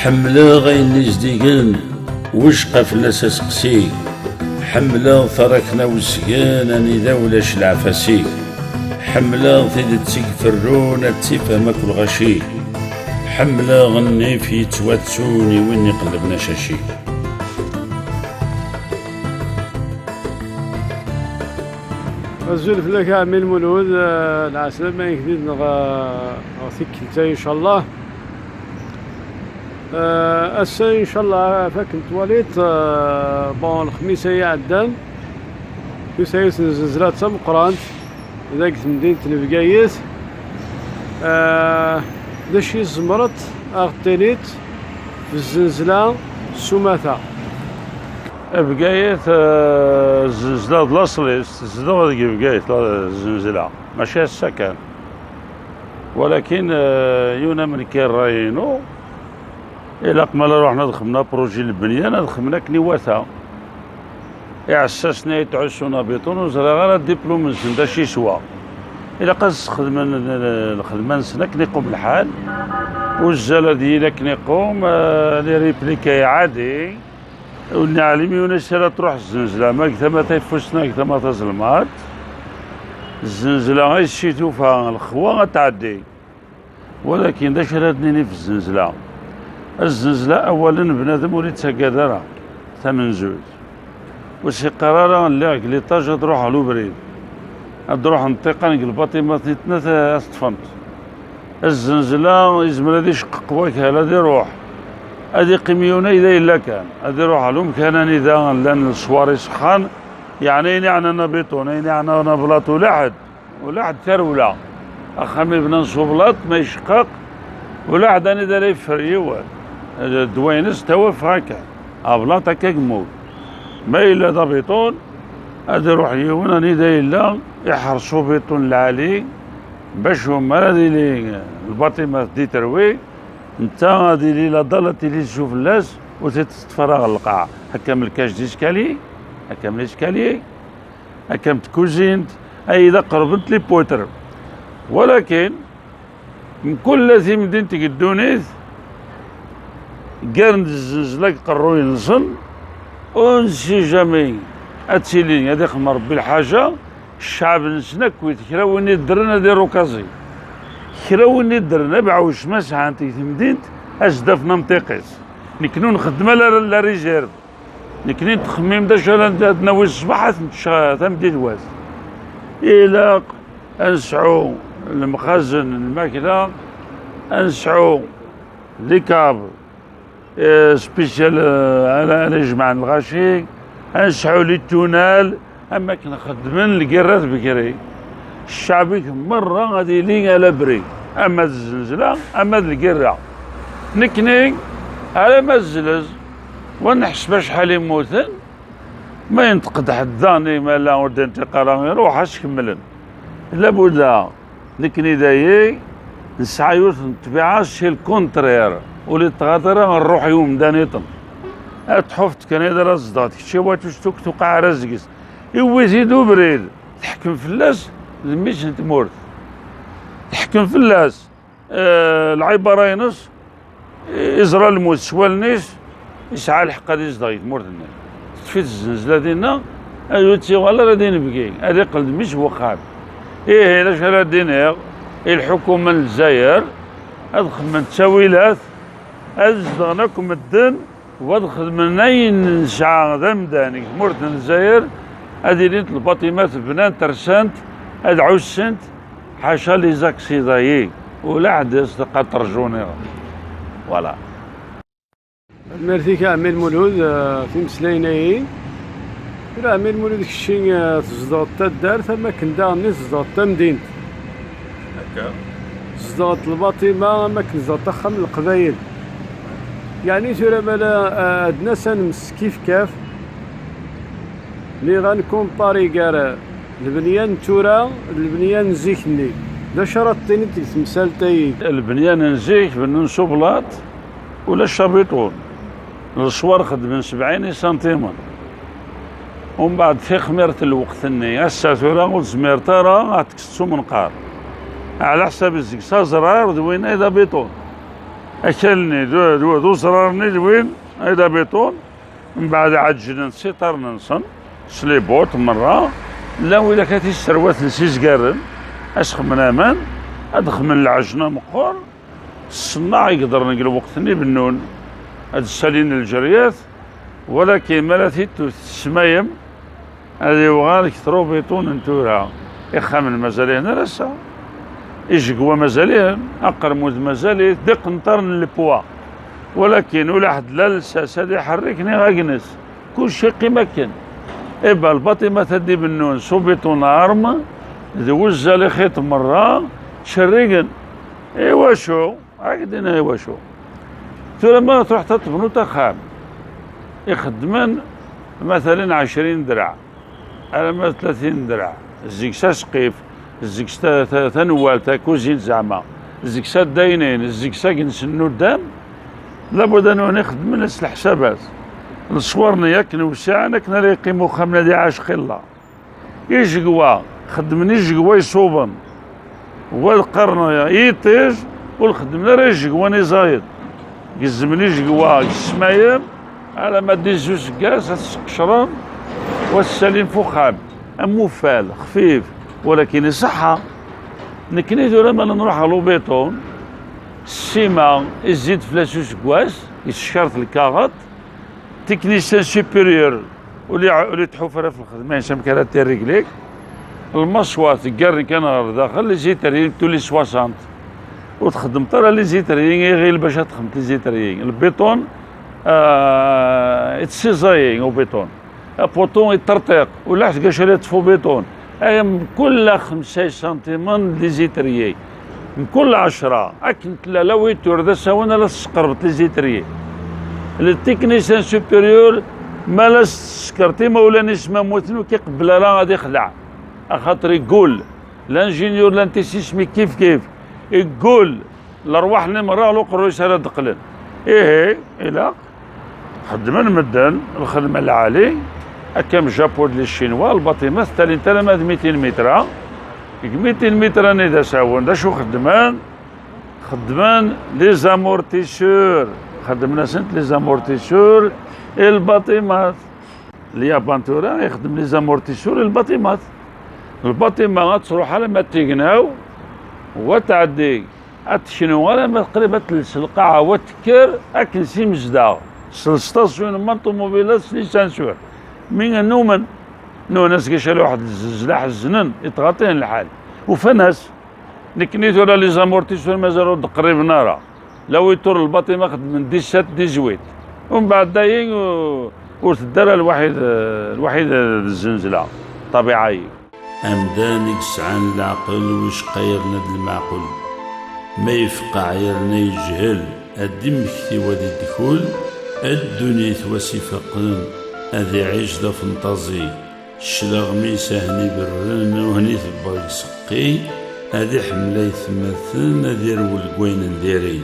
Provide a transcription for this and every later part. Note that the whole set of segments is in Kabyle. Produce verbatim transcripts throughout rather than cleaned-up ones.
Ḥemmleɣ ayen izdigen, wicqa fell-as aseqsi. Ḥemmleɣ taṛakna wesgen, anida ulac leɛfasi. Ḥemmleɣ tidet i iferrun, ad tifhem akk lɣaci. Ḥemmleɣ nnif yettwattun i win iqellben acaci. Azul fell-ak a ɛemmi Lmulud, eh, lɛeslama-ik di-neɣ, eh, ɣer tikkelt-a, incallah. Eh, ass-a, incallah, ɣef akken twaliḍ, eh, bon, lexmis-a iɛeddan, tusa yiwet n zenzla d tameqqrant deg temdint n Bgayet. Eh, d acu i tzemreḍ a ɣ-d-tiniḍ f zzenzla s umata? Bgayet, eh, zzenzla d laṣel-is, tezdeɣ deg Bgayet, la, zzenzla. Mačči ass-a kan. Walakin, eh, yiwen amenkir ṛṛay-inu, ilaq ma la ruḥen ad xedmen apṛuji n lbenyan, ad xedmen akken iwata. Iɛessasen ay yettɛusun abiṭun, ur ẓriɣ ara diplum-nsen d acu yeswa. Ilaq ad sxedmen lxedma-nsen akken iqum lḥal. Uzzal ad yili akken iqum, eh, les répliques ɛadi. Ur neɛlim yiwen acu ara truḥ zzenzla, ma deg tama tayeffust neɣ deg tama tazelmaḍt. Zzenzla ay s-tufa lexwa ad tɛeddi. Walakin d acu ara d-nini f zzenzla? Zzenzla, awalen, bnadem ur ittaggad ara tamenzut. Ur s-iqqar ara lliɣ deg liṭaj ad ruḥeɣ lubrid. Ad ruḥen ṭṭiqan deg lbaṭimat nitni ad t-ṭṭfent. Zzenzla, yezmer ad iceqqeq wakal, ad iruḥ. Ad iqqim yiwen ay d ayla kan. Ad iruḥ ɣer umkan anida llan leṣwar iṣeḥḥan, yeɛni ayen iɛnan abiṭun, ayen iɛnan ablaṭu, ulaḥed, ulaḥed tarewla. Axxam ibnan s ublaṭ, ma iceqqeq, ulaḥed anida ara yeffer yiwen. Ddwa-ines d tawaffeɣt akka. Ablaṭ akka yemmug. Ma yella d abiṭun, ad iruḥ yiwen anida yella, iḥres ubiṭun lɛali, bac umar ad yili lbaṭimat d iterwi, netta ad yili la dalle ad tili tzu fell-as, ur t-id-teṭṭef ara ɣer lqaɛa. Akka am lkaj d iskali, akka am liskali, akka am tkuzint, ay d aqerb n tliputer. Walakin, mkul timdint deg ddunit, ggaren-d zzenzla deg qerruy-nsen, ur nessi jamais ad tili, ad ixdem Rebbi lḥaǧa, ccɛeb-nsen akkit kra win iddren ad irukaẓi. Kra win iddren, abeɛwec ma sɛan-t deg temdint, ad s-d-afen amṭiq-is. Nekni ur nxeddem ala la réserve. Nekni nettxemmim d acu ara d-nawi ṣṣbeḥ ad t-nečč tameddit wass. Ilaq ad nesɛu lemxazen n lmakla, ad nesɛu les caves, eh, spécial, eh, ara, ara ijemɛen lɣaci, ad nesɛu les tunnels, am akken xeddmen lgirrat bekri. Ccɛeb-ik merra ad yili à l'abri, ama d zzenzla, ama d lgirra. Nekni, alamma d zzlez, wa neḥseb acḥal i mmuten, ma yenṭeq-d ḥedd daɣen, ma la ur d-yenṭiq ara, iruḥ, ad s-kemmlen. Labuda, nekni dayi, nesɛa yiwet n ṭṭbiɛa, c'est le contraire, ur yeṭṭɣat ara ṛṛuḥ i umdan iṭen. Ad tḥufeḍ kan i d ara zedɣet, kečč i wacu s-tuk tuqeɛ ara zeg-s. Iwwi-t-id ubrid, teḥkem fell-as, d mmi-s n tmurt. Teḥkem fell-as, eh, lɛibara-ines, iẓra lmut s wallen-is, yesɛa lḥeqq ad izdeɣ i tmurt-nni. Teṭṭef-it zzenzla dinna, ad ur ttiɣal ara d inebgi, ad iqqel d mmi-s n wexxam. Ihi, d acu ara d-iniɣ i lḥukuma n Lezzayer? Ad xedmen ttawilat, ad zedɣen akk medden, wa ad xedmen ayen nesɛa d amdan deg tmurt n Lezzayer, ad ilint lbaṭimat bnant, rsant, ad ɛussent, ḥaca les accidents-agi, ula ḥedd as-teqqar terjuniɣ. Voilà. Tanemmirt-ik a ɛemmi Lmulud, eh, timeslayin-agi. Tura a ɛemmi Lmulud, kečči, eh, tzedɣeḍ taddart, am akken daɣen i tzedɣeḍ tamdint. Akka. Tzedɣeḍ lbaṭima, am akken tzedɣeḍ axxam n Leqbayel. Yeɛni tura ma la, eh, ad d-nas ad nmes kif kaf, mi ɣa nkumpari gar lebnyan n tura d lebnyan n zik-nni, d acu ara d-tiniḍ deg temsalt-agi? Lebnyan n zik bennun s ublaṭ, ulac abiṭun. Leṣwar xeddmen sebɛin isantimen. Umbeɛd tixmirt n lweqt-nni, ass-a tura ur tezmireḍ ara ad tekkseḍ s umenqar. Ɛla ḥsab zzeg s azrar d winna i d abiṭun. Akal-nni d, d, d uzrar-nni d win ay d abiṭun. Mbeɛd ɛeǧǧlen s iṭarren-nsen, s les bottes merra. Llan widak ad t-isserwaten s izgaren, ad s-xemmen aman, ad xemmen lɛejna meqqer. Ṣṣennaɛ i yeḍran deg lweqt-nni bennun, ad ssalin lǧeryat, walakin mi ara t-id-tessmayem, ad yuɣal kter ubiṭun n tura. Ixxamen mazal-ihen ar ass-a. Ijegwa mazal-ihen, aqermud mazal-it, d iqenṭaren n lepwa. Walakin ula ḥedd la lsas ad iḥerrek niɣ agnes. Kulci yeqqim akken. Iba lbaṭimat ad d-ibennun s ubiṭun arm, d wuzzal ixiṭ merra, ttcerrigen. Iwacu? Ad k-d-iniɣ iwacu. Tura ma truḥeḍ ad tebnuḍ axxam ixeddmen, matalan, ɛecrin draɛ alamma d tlatin draɛ, zzeg-s asqif, zzeg-s ta-, ta-, tanwalt, takuzint zeɛma, zzeg-s addaynin, zzeg-s agens n nuddam, labuda nwen ixeddmen s leḥsabat. Leṣwar-nni akken wsiɛen, akken ara yeqqim uxxam-nni ad iɛac xilla. Ijegwa, xeddmen ijegwa iṣuben. Wa qqaren yiṭij, ur xeddmen ara ijegwa n iẓayeḍ. Gezzmen ijegwa deg ssmayem, alamma d izzu useggas, ad t-sqecren, wa ssalin f uxxam. Am uffal, xfif, walakin iṣeḥḥa. Nekni tura ma nruḥ ɣer ubiṭun, ssima, izzi-d fell-as useggas, yessekret lkaɣeṭ, technicien supérieur, ur li-, ur li tḥuf ara f lxedma-ines amek ara tirriglik. Lmaṣwat ggarren kan ɣer daxel, les étriers tous les soixante. Ur txeddmeḍ ara les étriers iɣil bac ad texdmeḍ les étriers. Lbiṭun, euh, it's cisaillé au béton. Apuṭu yeṭṭerṭiq, ulaḥ tgac ara yeṭṭef ubiṭun. Ay, mkul xemsa isantimen d les étriers. Mkul ɛecra, akken tella la voiture d asawen, ala tesqerbeḍ les étriers. Le technicien supérieur, ma la s-tessekreḍ imawlan-is ma mmuten, ur k-iqebbel ara ad ixdeɛ. Axaṭer iggull. L'ingénieur, l'antisismique kif kif. Iggull. Lerwaḥ-nni merra ɣer uqerruy-is ara d-qqlen. Ihi, ilaq xeddmen medden lxedma lɛali, akka am Japun d les Chinois, lbaṭimat ttalint alamma d mitin mitra. Deg mitin mitra-nni d asawen, d acu xeddmen? Xeddmen les amortisseurs, xeddmen-asent les amortisseurs i lbaṭimat. Lyaban tura ixeddem les amortisseurs i lbaṭimat. Lbaṭima ad truḥ alamma d tignaw, wa tɛeddi ad teknu alamma qrib ad tels lqaɛa, wa tekker akken s imezdaɣ, s lstasyon n ṭumubilat, s les senseurs. Mi nnumen, nnumen-as gacal waḥed zzelzla ḥeznen, itɣaṭ-ihen lḥal. Ufan-as. Nekni tura les amortisseurs mazal ur d-qriben ara. La voiture lbaṭima xeddmen dix-sept, dix-huit. Umbeɛd dayi, ur, ur tedda ara lwaḥid, lwaḥid d zzenzla, ṭabiɛa-yi. Amdan i yesɛan leɛqel, wicqa yerna d lmeɛqul. Ma yefqeɛ yerna yejhel, ad d-immekti wa di ddkul, a ddunit wa s-ifaqen, ad iɛic d afenṭazi. Cclaɣem-is ahen iberren, uhen itebber deg seqqi, ad iḥemmel aytmaten, ad irwel deg wayen n diri.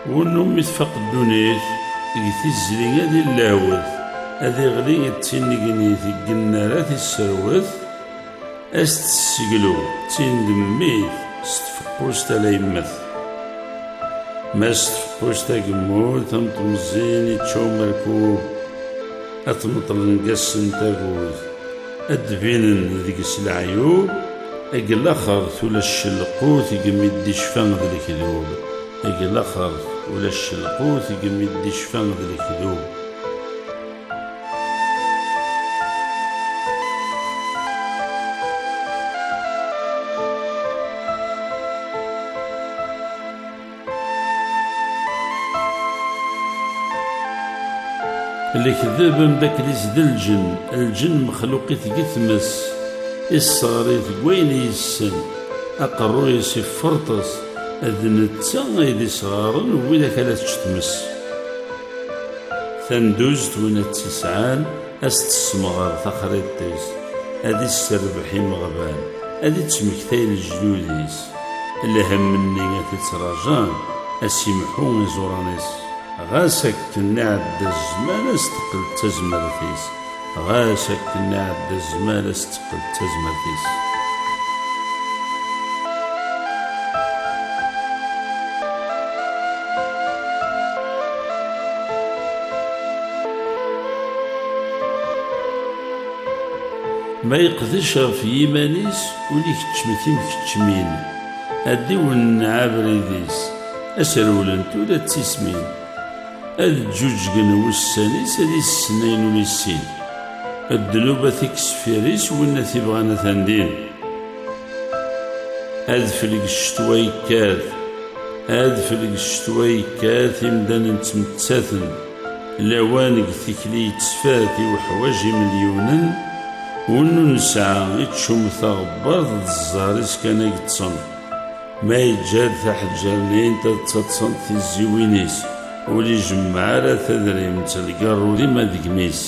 Win umi tfaq ddunit, deg tizli ad illehwet, ad iɣli d tinnegnit deg yennar ad t-isserwet, ad s-tesseglu d tindemmit s tfeqqust ala yemmet. Ma s tfeqqust agemmuḍ am temẓin ičča umerkub, ad tmeṭlen deg-asen tagut, ad d-binen deg-s leɛyub, deg laxert ulac lqut i gmi d-icfa d lekdub, deg laxert ulac lqut i gmi d-icfa d lekdub. Lekdeb amdakkel-is d lǧen, lǧen mexluq-it deg tmes, isseɣr-it deg wayen yessen, aqerruy-is ifferṭes, d netta ay d isɣaren n widak ara tečč tmes. Tanduzt win ad tt-isɛan, ad s-tessemɣer taxriṭ-is, ad isserbeḥ imeɣban, ad ittmektay lejdud-is. Lhemm-nni i t-ittraǧan, a s-imḥu iẓuran-is. Ɣas akken iɛedda zzman, a s-teqqel d tazmert-is. Ɣas akken iɛedda zzman, a s-teqqel d tazmert-is. Ma yeqdec ɣef yiman-is, ul ikeččem timkeččmin. Ad d-iwenneɛ abrid-is, a s-rewlent ula d tismin. Ad ǧǧuǧgen wussan-is, ad issnen ayen ur issin. Ddnub a t-ikkes fir-is, win a t-ibɣan atan din. Adfel deg ccetwa yekkat, adfel deg ccetwa yekkat, imdanen ttmettaten. Lawan deg tikli yettfat i uḥwaǧ imelyunen, win ur nesɛa iččum taɣebbart d zzher-is kan a yeṭṭsen. Ma yeǧǧa-d taḥeǧǧernint ad ttaṭṭṣent tizziwin-is, ur ijemmeɛ ara tadrimt lgaṛṛu d imadegm-is.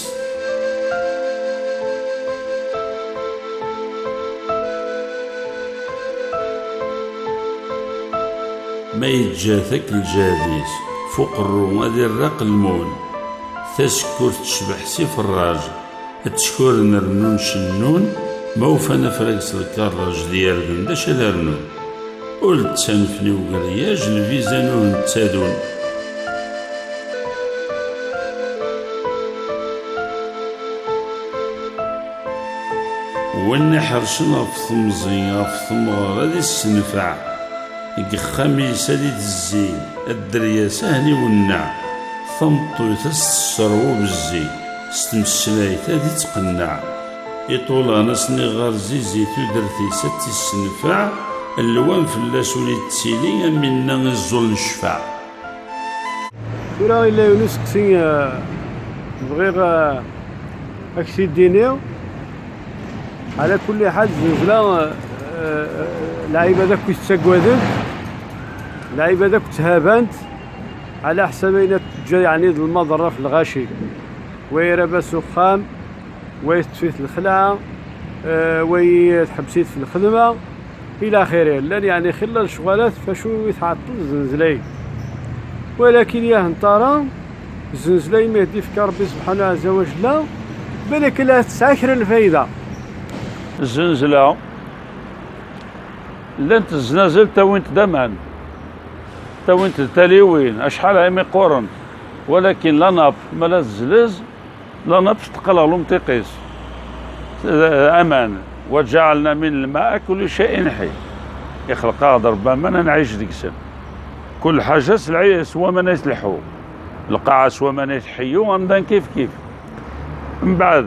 Ma yeǧǧa-t akk lǧehd-is, f uqerru ad irreq lmun. Tasekkurt tecbeḥ s iferraǧ, ad ttkaren rennun cennun, ma ufan afrag s lkarraǧ d yirden d acu ad rnun. Ur d-ttanfen i ugriyaj lviza n ur nettadun. Win iḥercen ɣef temẓi, ɣef temɣer, ad issenfeɛ. Deg uxxam-is ad itezzi, dderya-s ahen iwenneɛ. Tameṭṭut ad s-tesserɣ ubezzi, s tmeslayt ad ittqenneɛ. Iṭulan ad sen-iɣer zizi, tudert-is ad tt-issenfeɛ. Lwan fell-as ur ittili, am inna iẓẓul n ccfeɛ. Tura yella yiwen usteqsi, eh, bɣiɣ, eh, ad k-t-id-iniɣ. Ɛla kulli ḥal, zznezla, eh, eh, lɛibad akk i tettaggadent, lɛibad akk tthabant, ɛla ḥsab ayen ad teǧǧa, yeɛni, d lmaḍerra f lɣaci. Wa irab-as uxxam, wa yeṭṭef-it lxelɛa, eh, wa tḥebbes-it f lxedma, ila axiri. Llan, yeɛni, xilla lecɣalat f acu i tɛeṭṭel zznezla-agi. Walakin yah n tara, zznezla imi i d-ifka Rebbi subḥanahu ɛezza wa jella, balak la tesɛa kra n lfayda. Zznezla, llant zznazelt ttawint-d aman, ttawint-d taliwin, acḥal imi qqurent, walakin la nappe, ma la tezlez, la nappe teqqel ɣer umṭiq-is. Aman, وجعلنا من الماء كل شيء حي. Ixleq-aɣ-d Rebbi aman ad nɛic deg-sen. Kul ḥaǧa s lɛi-, s waman ay tleḥḥu. Lqaɛa s waman ay tḥeyyu, amdan kif kif. Mbeɛd,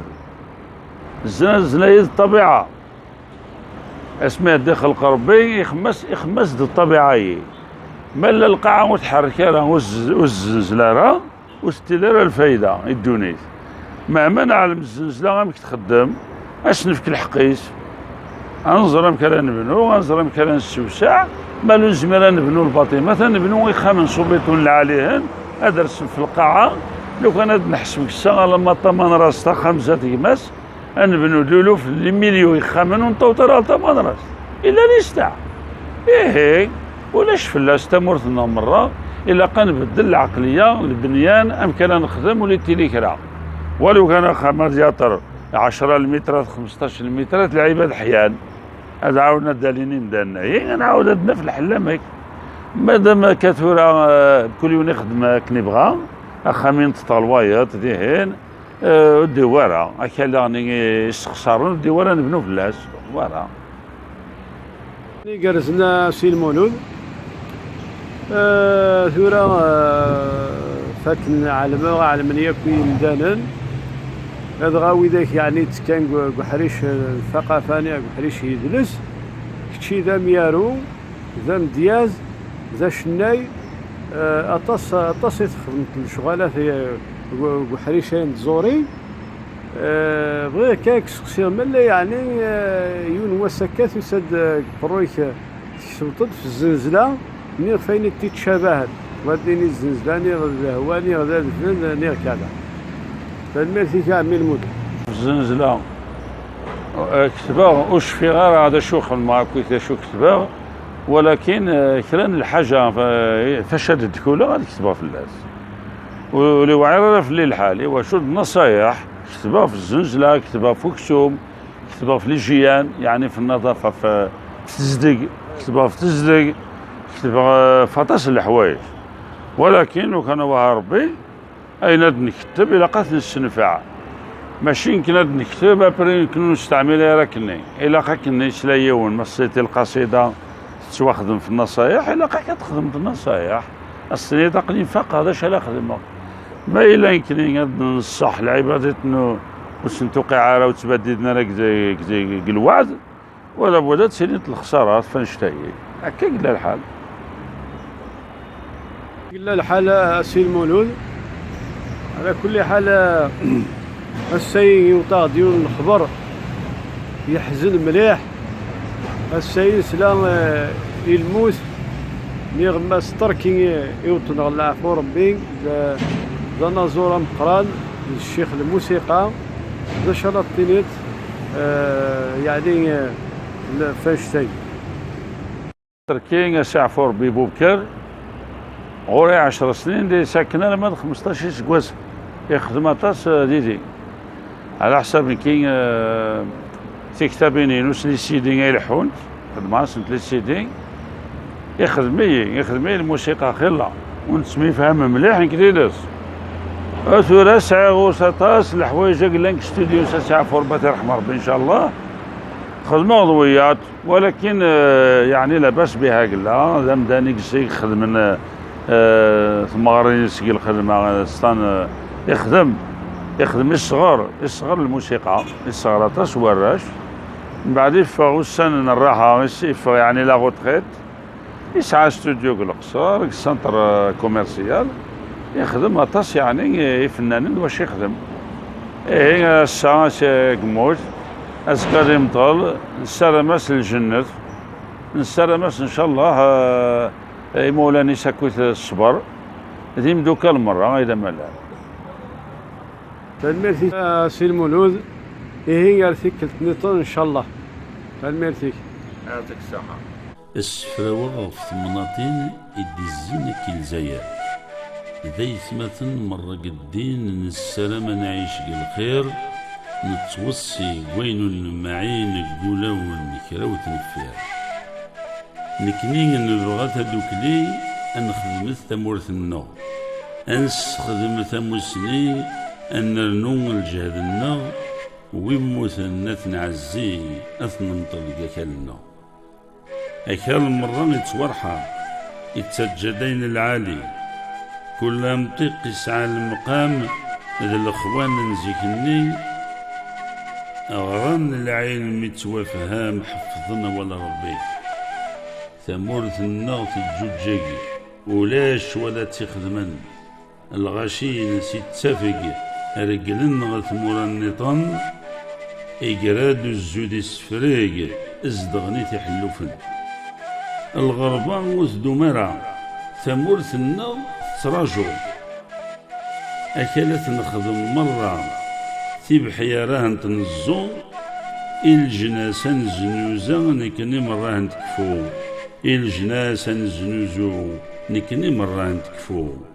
zna, zna-yi d ṭṭabiɛa. Asmi ad d-ixleq Rebbi, ixemmas, ixemmas d ṭṭabiɛa-yi. Ma llan lqaɛa ur tḥerrek ara, ur z-, ur tezzenzel ara, ur tettili ara lfayda i ddunit. Meɛma neɛlem zznezla amek txeddem, ad s-nefk lḥeqq-is. Ad nẓer amek ara nebnu, ad nẓer amek ara nessewseɛ. Ma ur nezmir ad nebnu lbaṭimat, ad nebnu ixxamen s ubiṭun lɛalihen, ad rsen f lqaɛa. Lukan ad neḥseb deg-s alamma d tamanrast, taxxamt zdat gma-s, ad nebnu luluf, limilyu ixxamen, ur neṭṭawet ara ɣer tamanrast. Illa listeɛ. Ihi, ulac fell-as tamurt-nneɣ merra, ilaq ad nbeddel lɛeqliya, lebnyan, amek ara nexdem, ur ittili kra. Walu kan axxam ad yaṭer ɛecra lmitrat, xmesṭac lmitrat, lɛibad ḥyan. Ad ɛawden ad d-alin imdanen-ayi, ad nɛawed ad naf lḥell amek. Madam akka tura, eh, kul yiwen ixdem akken ibɣa, axxam-in teṭṭer lwayeḍ, dihin, eh, ur d-iwwi ara. Akal-a-nni yessexsaren, ur d-iwwi ara nebnu fell-as, wara. Igerrzen a Si Lmulud. Eh, tura, eh, fakken ɛelmeɣ, ɛelmen yakk yimdanen, dɣa widak yeɛni ttekkan deg, deg uḥric n ṭṭaqafa-nni, deg uḥric n yidles, kečči d amyaru, d amedyaz, d acennay, eh, aṭas, aṭas i txedmeḍ lecɣalat, eh, deg, deg uḥric-a n tẓuri. Eh, bɣiɣ kan ad k-sseqsiɣ, ma llan yeɛni, eh, yiwen n wass akka tusa-d, eh, deg uqerruy-ik, eh, tkesbeḍ-d f zzenzla, niɣ f ayen i t-ittcabahen, war d-nini zzenzla, niɣ d lehwa, niɣ d adfel, niɣ kada. Tanemmirt-ik a ɛemmi Lmulud. Zzenzla, eh, ketbeɣ, ur cfiɣ ara d acu xedmeɣ akkit d acu ketbeɣ. Walakin, eh, kra n lḥaǧa, eh, taca d ddkula ad ketbeɣ fell-as. Ur iwɛir ara fell-i lḥal, iwacu d nnaṣayeḥ, ketbeɣ f zzenzla, ketbeɣ f uksum, ketbeɣ f lijiyan, yeɛni f nnaḍafa, f, f tezdeg, ketbeɣ f tezdeg, ketbeɣ, eh, f aṭas n leḥwayeǧ. Walakin, lukan awah Rebbi, ayen ad nketteb, ilaq ad t-nessenfeɛ. Mačči nekken ad nekteb, après nekken ur nesteɛmil ara akkenni. Ilaq akkenni yesla yiwen, ma tesliḍ i lqasida, tettwaxdem f nnaṣayeḥ, ilaq akka ad texdem f nnaṣayeḥ. Ad s-tiniḍ aql-i nfaqeɣ, d acu ara xedmeɣ? Ma yella nekkni ad nṣeḥ lɛibadiṭ n ur sen-tuqiɛ ara, ur ttbaddiden ara deg, deg, deg, deg lweɛd, wala wala ad tili lexsara f annect-agi. Akka i yella lḥal. Yella lḥal a Si Lmulud. Ɛla kulli ḥal, ass-a yewweḍ-aɣ-d yiwen n lexber yeḥzen mliḥ. Ass-a nesla, eh, i lmut n yiɣemmas Ṭerki, iweṭṭen ɣer leɛfu Rebbi, d, d anaẓur ameqqran, d ccix lmusiqa. D acu ara d-tiniḍ, eh, yeɛni, eh, l-, f annect-agi? Ṭerki, a s-iɛfu Rebbi Bubker, ɣur-i ɛecra snin, d akken alamma d xmesṭac iseggasen. Ixdem aṭas, eh, didi. Ɛla ḥsab nekki, eh, tiktabin-inu s les CD ay leḥḥunt, xedmeɣ-asent les CD. Ixdem-iyi, ixdem-iyi lmusiqa xilla. Ur nettemyefham mliḥ nekk d iles. Eh, tura sɛiɣ ɣur-s aṭas n leḥwayeǧ i yellan deg studio s a s-iɛfu Rebbi, ad t-irḥem Rebbi, ncallah. Xedmeɣ d wiyaḍ. Walakin, eh, yeɛni labas biha gella, d amdan i yezzi ixedmen, eh, eh, tmeɣrin seg lxedma, eh, stan, eh, ixdem, ixdem isɣer, isɣer lmusiqa, isɣer aṭas warrac. Mbeɛd iffeɣ ussan n rraḥa, is-, iffeɣ yeɛni la retraite, isɛa studio deg Leqṣer, deg centre, eh, commercial, ixdem aṭas yeɛni i ifennanen d wacu ixdem. Ihi ass-a, ass yemmut, azekka ad imṭel, nessaram-as lǧennet, nessaram-as, ncallah, eh, imawlan-is akkit ṣṣber, d imdukal merra ay d amalal. Tanemmirt-ik a Si Lmulud, ihi ar tikkelt nniḍen, ncallah. Tanemmirt-ik. Yeɛṭik ṣṣeḥḥa. Ssefraweɣ ɣef temnaḍin i d-izzin akk i Lezzayer. D aytmaten merra deg ddin, nessaram ad nɛic deg lxir, nettweṣṣi deg wayen ur nemɛin deg wulawen kra ur t-neffiɣ. Nekni nebɣa tadukli, ad nexdmet tamurt-nneɣ, ad nessexdem tamusni, ad nernu lǧehd-nneɣ, wi mmuten ad t-nɛezzi, ad t-nenṭel deg akal-nneɣ. Akal merra ittwerḥa, ittaǧǧa-d ayen lɛali. Kul amṭiq isɛa lemqam, d lexwan n zik-nni, ɣran lɛilm ittwafham, ḥeffḍen awal Rebbi. Tamurt-nneɣ teǧǧuǧǧeg, ulac wala tt-ixedmen. Lɣaci-ines ittafeg, regglen ɣer tmura nniḍen, igra-d uzzu d isefreg, zedɣen-it iḥellufen. Lɣerba ur tdum ara, tamurt-nneɣ tettraǧu. Akal ad t-nexdem merra, tibeḥyar ad tent-neẓẓu, i leǧnas ad neznuza, nekni merra ad tent-kfu. I leǧnas ad neznuzu, nekni merra ad tent-kfu.